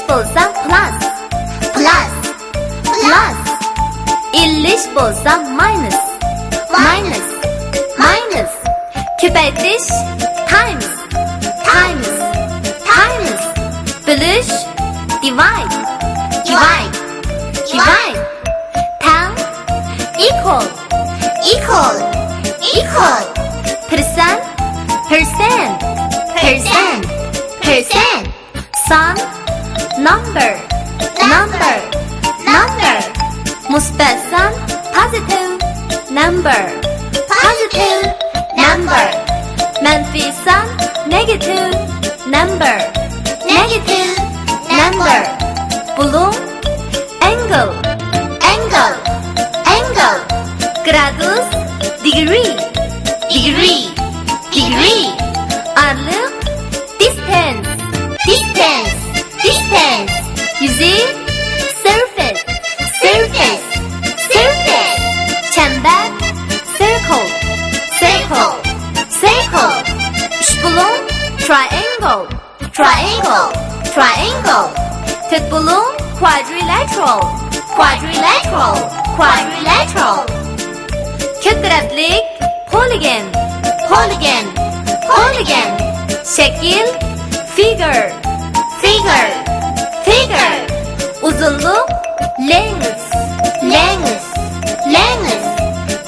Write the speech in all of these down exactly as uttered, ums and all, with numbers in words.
بولسا plus. Plus. Plus. ئېلىش بولسا minus. Minus. Minus. كۆپەيتىش times. Times. Times. بۆلۈش divide. Divide. Divide. تەڭ equal. Equal. Equal. پىرسەنت. Percent. Percent. Percent. سان number. Number. Number. مۇسبەت سان positive number. Positive number. مەنپىي سان negative number. Negative number. بۇلۇڭ angle. Angle. Angle. گرادۇس degree. Degree. Degree. ئارىلىق distance. Distance. Distance. يۈزى surface. Surface. Surface. چەمبەر circle. Circle. Circle. ئۈچ بۇلۇڭ triangle. Triangle. Triangle. تۆت بۇلۇڭ quadrilateral. Quadrilateral. Quadrilateral. كۆپ تەرەپلىك polygon. Polygon. Polygon. شەكىل figure. Figure. Figure. ئۇزۇنلۇق length. Length. Length.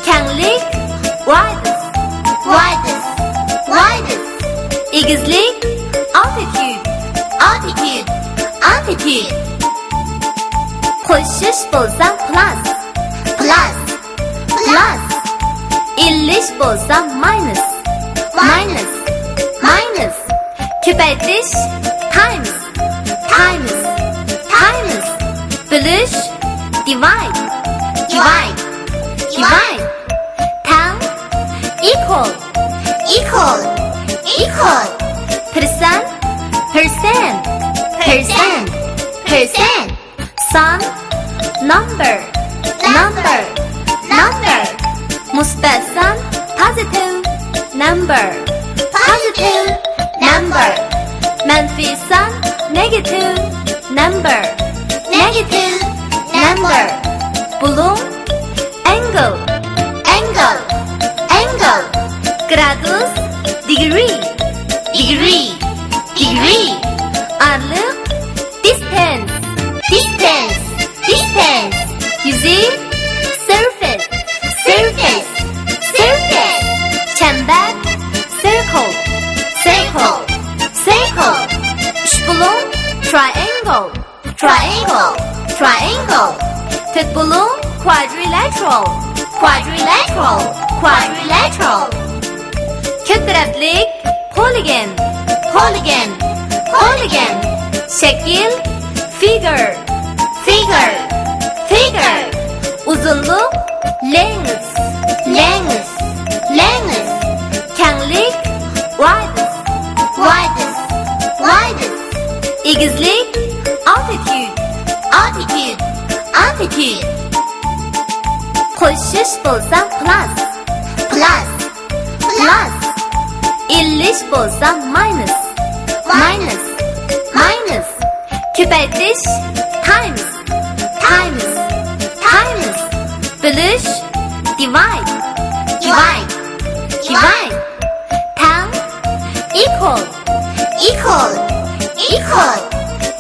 كەڭلىك width. Width. Width. ئېگىزلىك altitude. Altitude. Altitude. قوشۇش بولسا plus. Plus. Plus. ئېلىش بولسا minus. Minus. Minus. كۆپەيتىش times. Times. Times. بۆلۈش divide. Divide. Divide. تەڭ equal. Equal. Equal. پىرسەنت. Percent. Percent. Percent. سان number. Number. Number. مۇسبەت سان positive number. Positive number. مەنپىي سان negative number. Negative number. بۇلۇڭ angle. Angle. Angle. گرادۇس degree. Degree. Degree. ئارىلىق distance. Distance. Distance. يۈزى surface. Surface. Surface. چەمبەر circle. Circle. Circle. ئۈچ بۇلۇڭ triangle. Triangle. Triangle. تۆت بۇلۇڭ quadrilateral. Quadrilateral. Quadrilateral. كۆپ تەرەپلىك polygon. Polygon. Polygon. شەكىل figure. Figure. Figure. ئۇزۇنلۇق length. Length. Length. كەڭلىك width. Width. Width. ئېگىزلىك altitude. Altitude. Altitude. قوشۇش بولسا plus. Plus. Plus. ئېلىش بولسا minus. Minus. Minus. كۆپەيتىش times. Times. Times. بۆلۈش divide. Divide. Divide. تەڭ equal. Equal. Equal.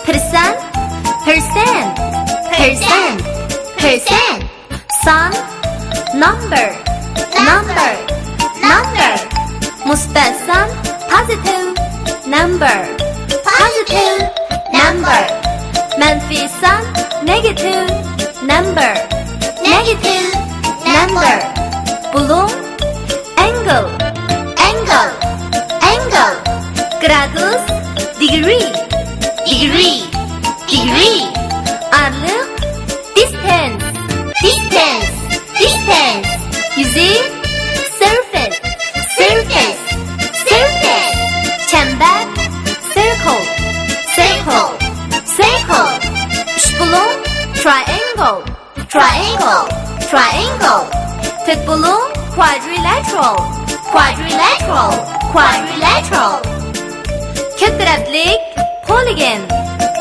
پىرسەنت. Percent. Percent. Percent. سان number. Number. Number. مۇسبەت سان positive number. Positive number. مەنپىي سان negative number. Negative number. بۇلۇڭ angle. Angle. Angle. گرادۇس degree. Degree. Degree. ئارىلىق distance. Distance. Distance. يۈزى surface. Surface. Surface. چەمبەر circle. Circle. Circle. ئۈچ بۇلۇڭ triangle. Triangle. Triangle. تۆت بۇلۇڭ quadrilateral. Quadrilateral. Quadrilateral. كۆپ تەرەپلىك polygon.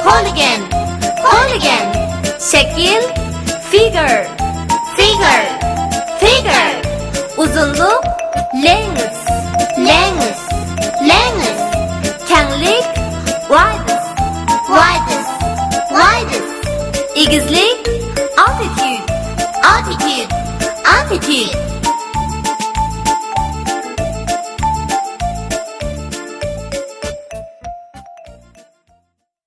كوللاگېن، كوللاگېن. شەكىل، فىگۇر، فىگۇر، فىگۇر. ئۇزۇنلۇق، لېنگس، لېنگس، لېنگس. كەڭلىك، ۋايدنس، ۋايدنس، ۋايدنس. ئېگىزلىك، ئالتىتيۇد، ئالتىتيۇد، ئالتىتيۇد.